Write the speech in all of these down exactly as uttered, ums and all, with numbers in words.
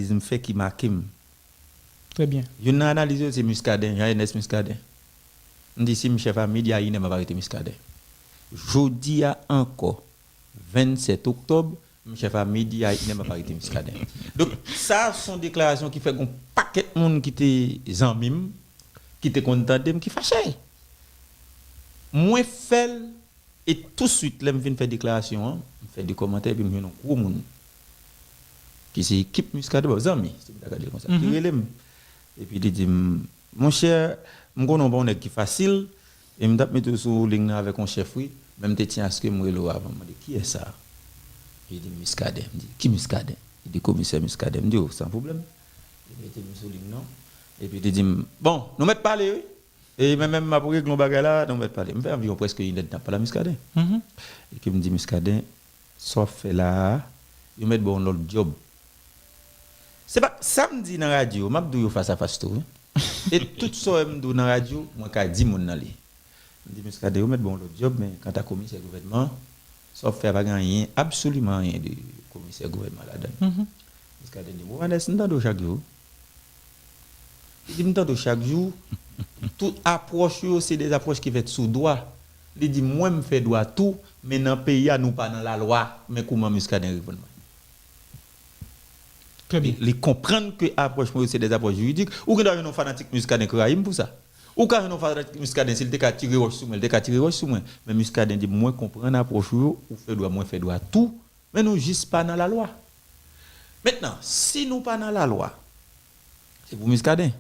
analiz m fè ki make m. Trè byen. Youn nan analiz yo se Muscadin, Jean Ernest Muscadin. M di si m chèf a midi a inè m ap arete Muscadin. Jodi a ankò, vennsèt oktòb, m chèf a midi a inè m ap arete Muscadin. Donk sa se yon deklarasyon ki fè gon pakèt moun ki te zanmi m, ki te konn tande m, ki fache. Mwen fè l e touswit lè m fin fè deklarasyon an, m fè de kòmantè epi m jwenn yon gwo moun ki se ekip Muscadin, bon, zanmi, si m ta ka di l konsa, ki rele m. Epi li di m, monchè, m konnen w pa yon nèg ki fasil, e m t ap mete w sou liy nan avèk yon chèf wi, men m te tyen aske m rele w avan. M mande kiyès sa? Li di m Muscadin. M di ki Muscadin? Li di komisè Muscadin. M di w san pwoblèm. Li mete m sou liy nan. Epi li di m, bon, nou mèt pale wi. E men menm m ap regle yon bagay la, nou mèt pale. M fè anviwon prèske inèdtan ap pale a Muscadin. Epi m di Muscadin, sa w ap fè la a, yo mèt ba w yon lòt djòb. Se pa sa m di nan radyo, m ap di w yo fas a fas tou wi. E tout sa w wè m di w nan radyo, mwen ka di moun nan li. M di Muscadin yo mèt ba w yon lòt djòb, men kanta komisè gouvènman, sa w ap fè a pa gen anyen, absoliman anyen de komisè gouvènman ladan l. Muscadin di m, Romanes, m tande w chak jou. Li di m tande w chak jou, tout apwòch yo se de apwòch ki fèt sou dwa. Li di mwen m fè dwa tou, men nan peyi a nou pa nan lalwa. Men kouman Muscadin reponn mwen. Trè byen. Li konprann ke apwòch mwen yo se de apwòch jiridik. Ou gen dwa jwenn yon fanatik Muscadin k rayi m pou sa. Ou ka jwenn yon fanatik Muscadin, si l te ka tire wòch sou mwen, li te ka tire wòch sou mwen. Men Muscadin di m mwen konprann apwòch ou yo, ou fè dwa, mwen fè dwa tou, men nou jis pa nan lalwa. Mentnan, si nou pa nan lalwa, se pou Muscadin.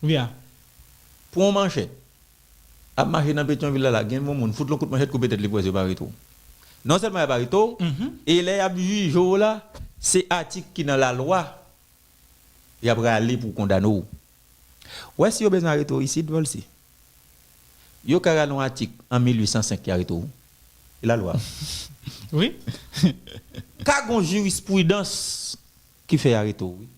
Wi a. Pran yon manchèt, ap mache nan Petyonvil la, la, gen yon moun fout l yon kout manchèt, koupe tèt li, pou wè si yo pa arete w. Non sèlman y ap arete w, e lè y ap jije w la, se atik ki nan lalwa y ap rale pou kondane w. Wè si yo bezwen arete w isit, Volcy. Yo ka rale yon atik an mil uit san senk ki arete w. E lalwa. Wi. Ka gon jirispridans ki fè arete w, wi.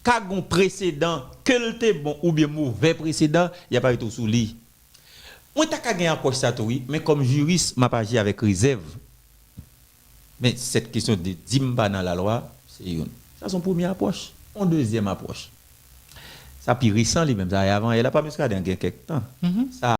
Ka gon presedan, ke l te bon oubyen movè presedan, y ap arete w sou li. Mwen ta ka gen apwòch sa tou, wi, men kòm jiris, m ap aji avèk rezèv. Men sèt kesyon de di m pa nan lalwa, se youn. Sa se yon premye apwòch. Yon dezyèm apwòch. Sa pi resan li menm, sa e avan yè la, pa Muscadin gen kèk tan. Sa